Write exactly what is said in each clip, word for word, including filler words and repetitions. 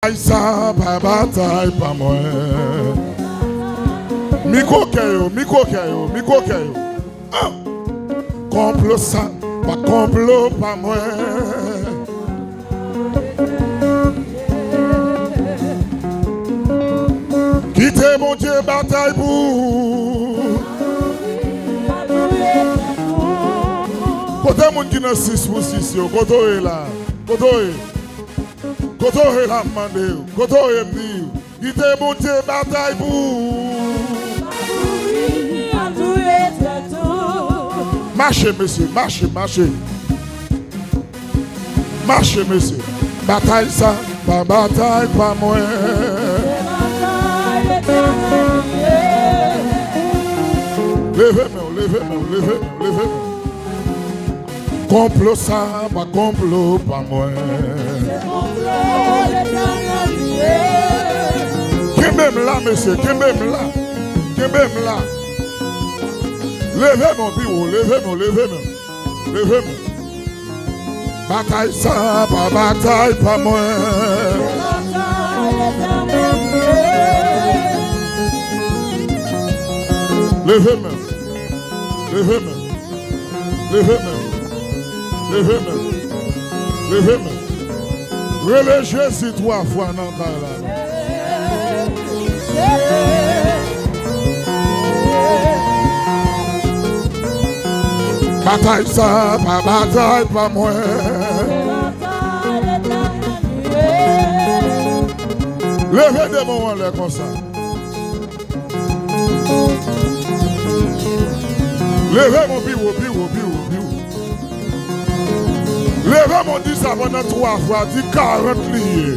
Batay sa pa batay pa mwen. Mikwo kè yo, mikwo kè yo, mikwo kè yo. Ah! Konplo sa pa konplo pa mwen. Kite Bondye batay pou ou. Kote moun ki nan sis pou sis yo? Kote w ye la? Kote w ye? Kote w ye la, m mande w? Kote w ye, m di w? Kite Bondye batay pou ou. Mache, mesye, mache, mache. Mache, mesye. Batay sa pa batay pa mwen. Leve men w, leve men w, leve men w, leve men w. Konplo sa pa konplo pa mwen. Kenbe m la, mesye, kenbe m la. Kenbe m la. Leve men w pi wo, leve men w, leve men w. Leve men w. Batay sa pa batay pa mwen. Leve men w. Leve men w. Leve men. Leve men. Leve men. Rele Jezi twa fwa nan kay la, non. Batay sa pa batay pa mwen. Leve de men w anlè konsa. Leve men w pi wo, pi wo, pi wo, pi wo. Leve men w, di sa pandan twa fwa, di karant li ye.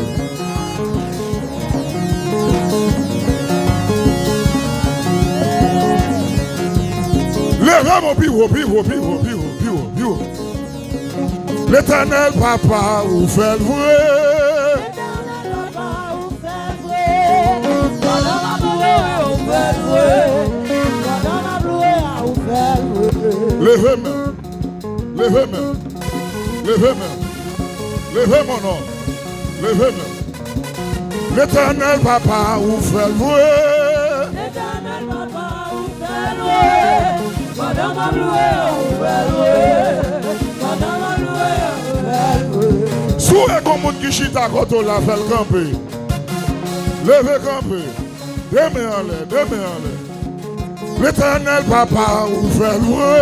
Leve men w pi wo, pi wo, pi wo, pi wo, pi wo, pi wo. Letènèl Papa, ou fè l vre. Leve men. Leve men. Leve men. Leve, mon homme. Leve men. Letènèl Papa, ou fè l vre. Letènèl Papa, ou fè l vre. Pandan m ap lwe, ou fè l vre. Pandan m ap lwe, ou fè l vre. Si w wè gon moun ki chita kote w la, fè l kanpe. Leve kanpe. De men anlè, de men anlè. Letènèl Papa, ou fè l vre.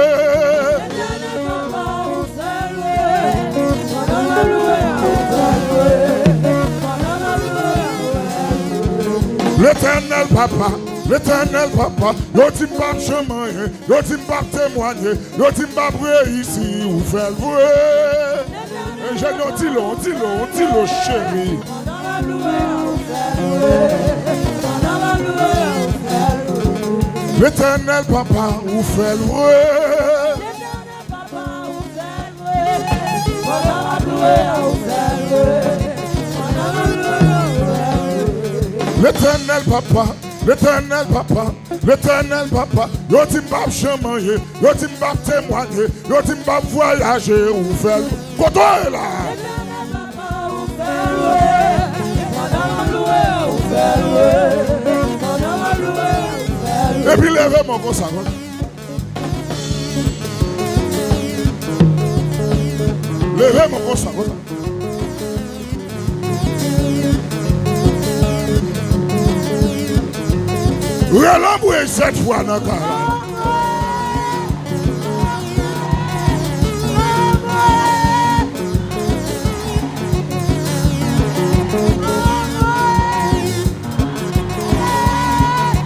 Letènèl Papa, Letènèl Papa, yo di m p ap janm anyen, yo di m p ap temwanye, yo di m p ap reyisi, ou fè l vre. Enjenyè, on ti lo, on ti lo, on ti lo, cheri. Letènèl Papa, ou fè l vre. Letènèl Papa, Letènèl Papa, Letènèl Papa, yo di m p ap janm anyen, yo di m p ap temwanye, yo di m p ap vwayaje, ou fè l. Kote w ye la? Epi leve men w konsa, konsa. Leve men w konsa, konsa. Rele anmwey sèt fwa nan kay la.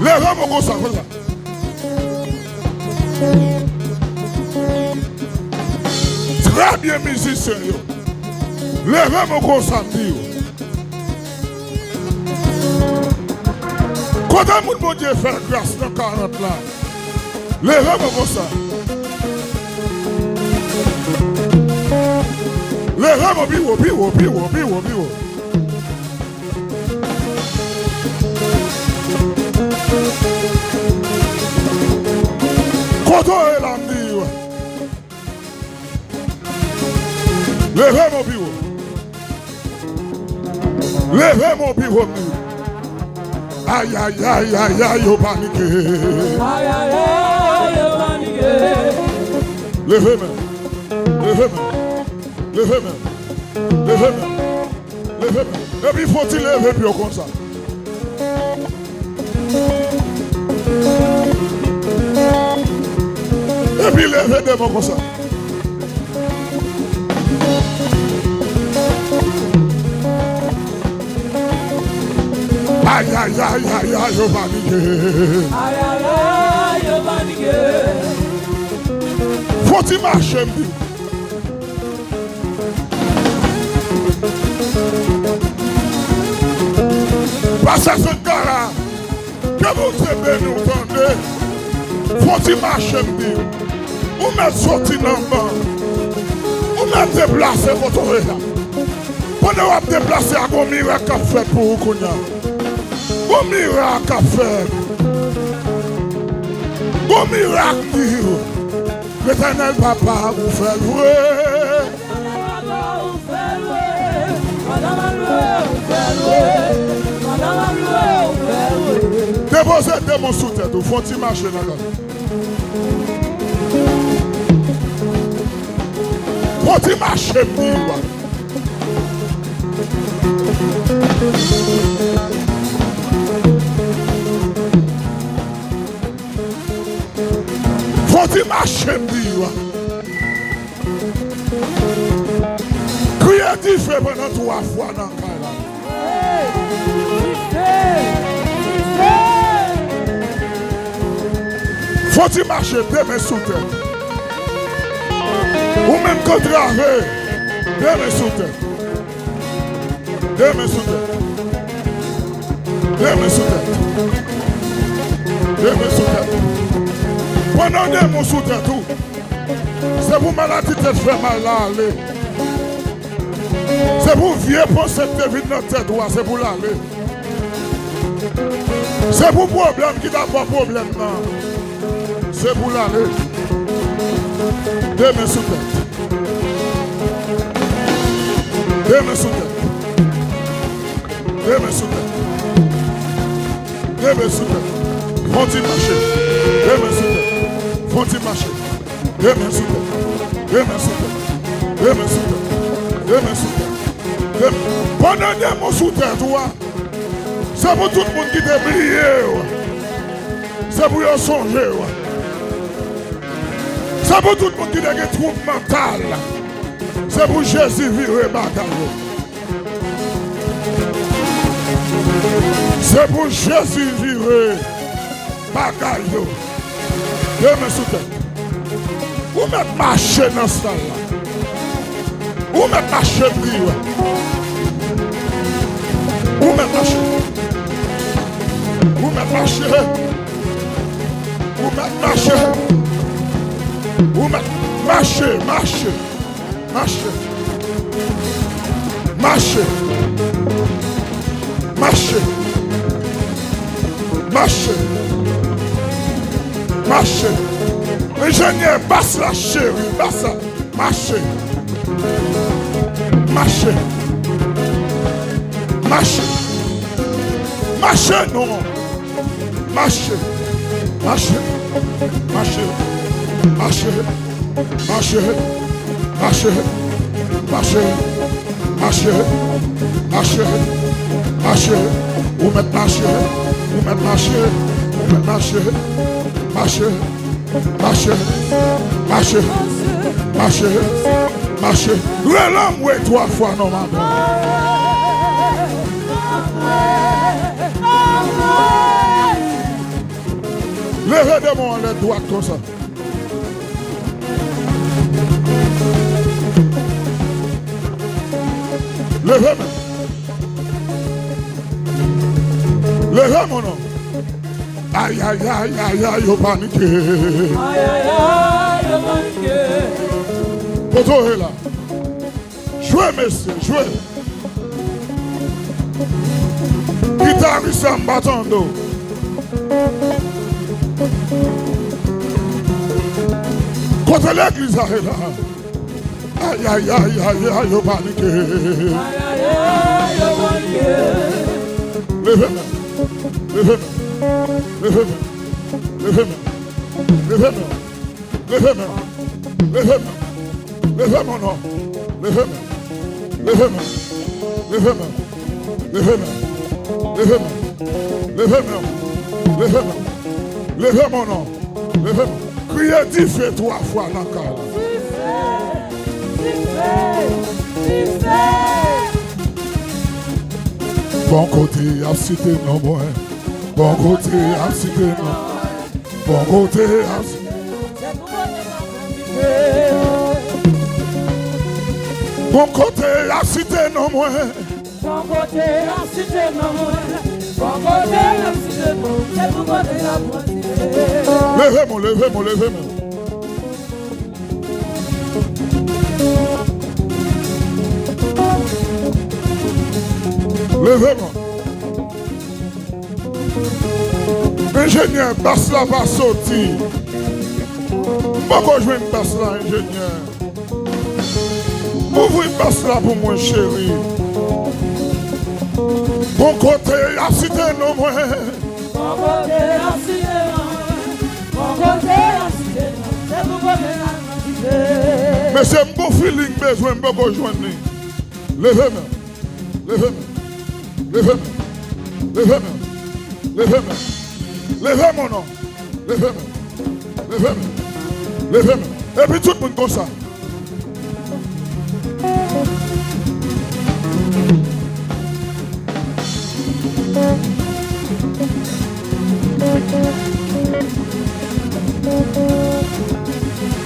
Leve men w konsa, konsa. Trè byen, mizisyen yo. Leve men w konsa, m di yo. Kote moun Bondye fè gras nan karant la? Leve men w konsa. Leve men w pi wo, pi wo, pi wo, pi wo, pi wo. Kote w ye la, m di w? Leve men w pi wo. Leve men w pi wo m di. Ayayayayay, yo panike. Ayayay, yo panike. Leve men. Leve men. Leve men. Leve men. Leve men. Epi fò w ti leve pye w konsa. Epi leve de men w konsa. Ayayayayay, yo panike. Ayayay, yo panike. Fò w ti mache, m di w. Pastè Sankara, ke Bondye beni w, tande. Fò w ti mache, m di w. Ou mèt soti nan ban. Ou mèt deplase kote w ye la. Pandan w ap deplase a, gon mirak k ap fèt pou ou kounye a. Gon mirak k ap fèt. Gon mirak, di w. Letènèl Papa, ou fè l vre. Depoze de men w sou tèt ou, fò w ti mache nan kay. Fò w ti mache, m di w. Fò w ti mache, m di w. Kriye dife pandan twa fwa nan kay la. Fò w ti mache, de men sou tèt. Ou menm k antrave, de men sou tèt. De men sou tèt. De men sou tèt. De men sou tèt. Pandan w de men w sou tèt ou, se pou maladi tèt fè mal la ale. Se pou vye panse k te vin nan tèt ou a, se pou l ale. Se pou pwoblèm ki t ap ba w pwoblèm nan, se pou l ale. De men sou tèt. De men sou tèt. De men sou tèt. De men sou tèt. Fò w ti mache. De men sou tèt. Fò w ti mache. De men sou tèt. De men sou tèt. De men sou tèt. De men sou tèt. De men. Pandan de men w sou tèt ou a, se pou tout moun ki te bliye w. Se pou yo sonje w. Se pou tout moun ki te gen twoub mantal. Se pou Jezi vire bagay yo. Se pou Jezi vire bagay yo. De men sou tèt. Ou mèt mache nan sal la. Ou mèt mache, m di w. Ou mèt mache. Ou mèt mache. Ou mèt mache. Ou mèt mache, mache. Mache. Mache. Mache. Mache. Mache. Enjenyè, bas la, cheri, bas la. Mache. Mache. Mache. Mache, non. Mache. Mache. Mache. Mache. Mache, mache, mache, mache, mache, mache. Ou mèt mache, ou mèt mache, ou mèt mache, mache, mache, mache, mache, mache. Rele anmwe twa fwa non, madanm. Leve de men w anlè dwat konsa. Leve men. Leve men non. Ayayayayay, yo panike. Ayayay, yo panike. Kote w ye la? Jwe, mesye, jwe. Gitaris la, m pa tande w. Kote legliz la ye la? Ayayayayay, yo panike. Ayayay, yo panike. Leve men. Leve men. Leve men. Leve men. Leve men. Leve men. Leve men. Leve men non. Leve men. Leve men. Leve men. Leve men. Leve men. Leve men. Leve men non. Leve men. Kriye dife twa fwa nan kay la. Dife! Dife! Dife! Bon kote y ap site non mwen. Bon kote y ap site non. Bon kote y ap site. Bon kote y ap site non mwen. Bon kote y ap site non mwen. Bon kote y ap site non. Se bon kote y ap site. Leve men, leve men, leve men. Leve men. Enjenyè, bas la pa soti. M poko jwenn bas la, enjenyè. Ouvri bas la pou mwen, cheri. Bon kote y ap site non mwen. Bon kote y ap site non mwen. Bon kote y ap site non. Se pou kote y ap site. Mesye, m gon feeling bezwen, m poko jwenn li. Leve men. Leve men. Leve men. Leve men. Leve men. Leve men non. Leve men. Leve men. Leve men. Epi tout moun konsa.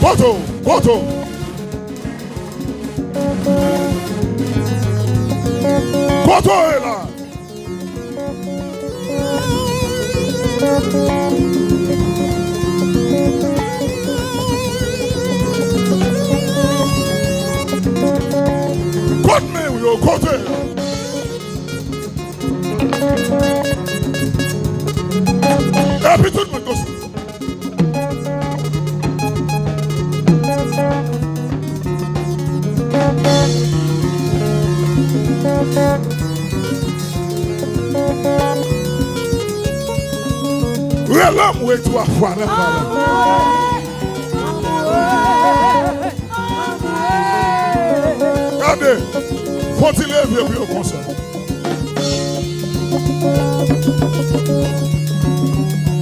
Kote w, kote w. Kote w ye la? Kot men w yo, kote? Epi tout moun konsa. Rele m wi twa fwa nan kay la. Gade, fò ti leve pou yo konsa.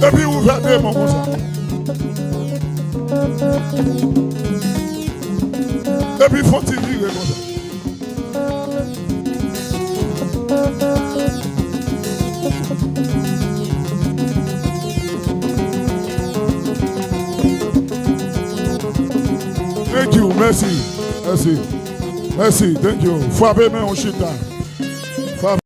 Epi ouvè de men w konsa. Epi fò ti vire konsa. Thank you, mèsi, mèsi, mèsi, thank you. Frape men w chita.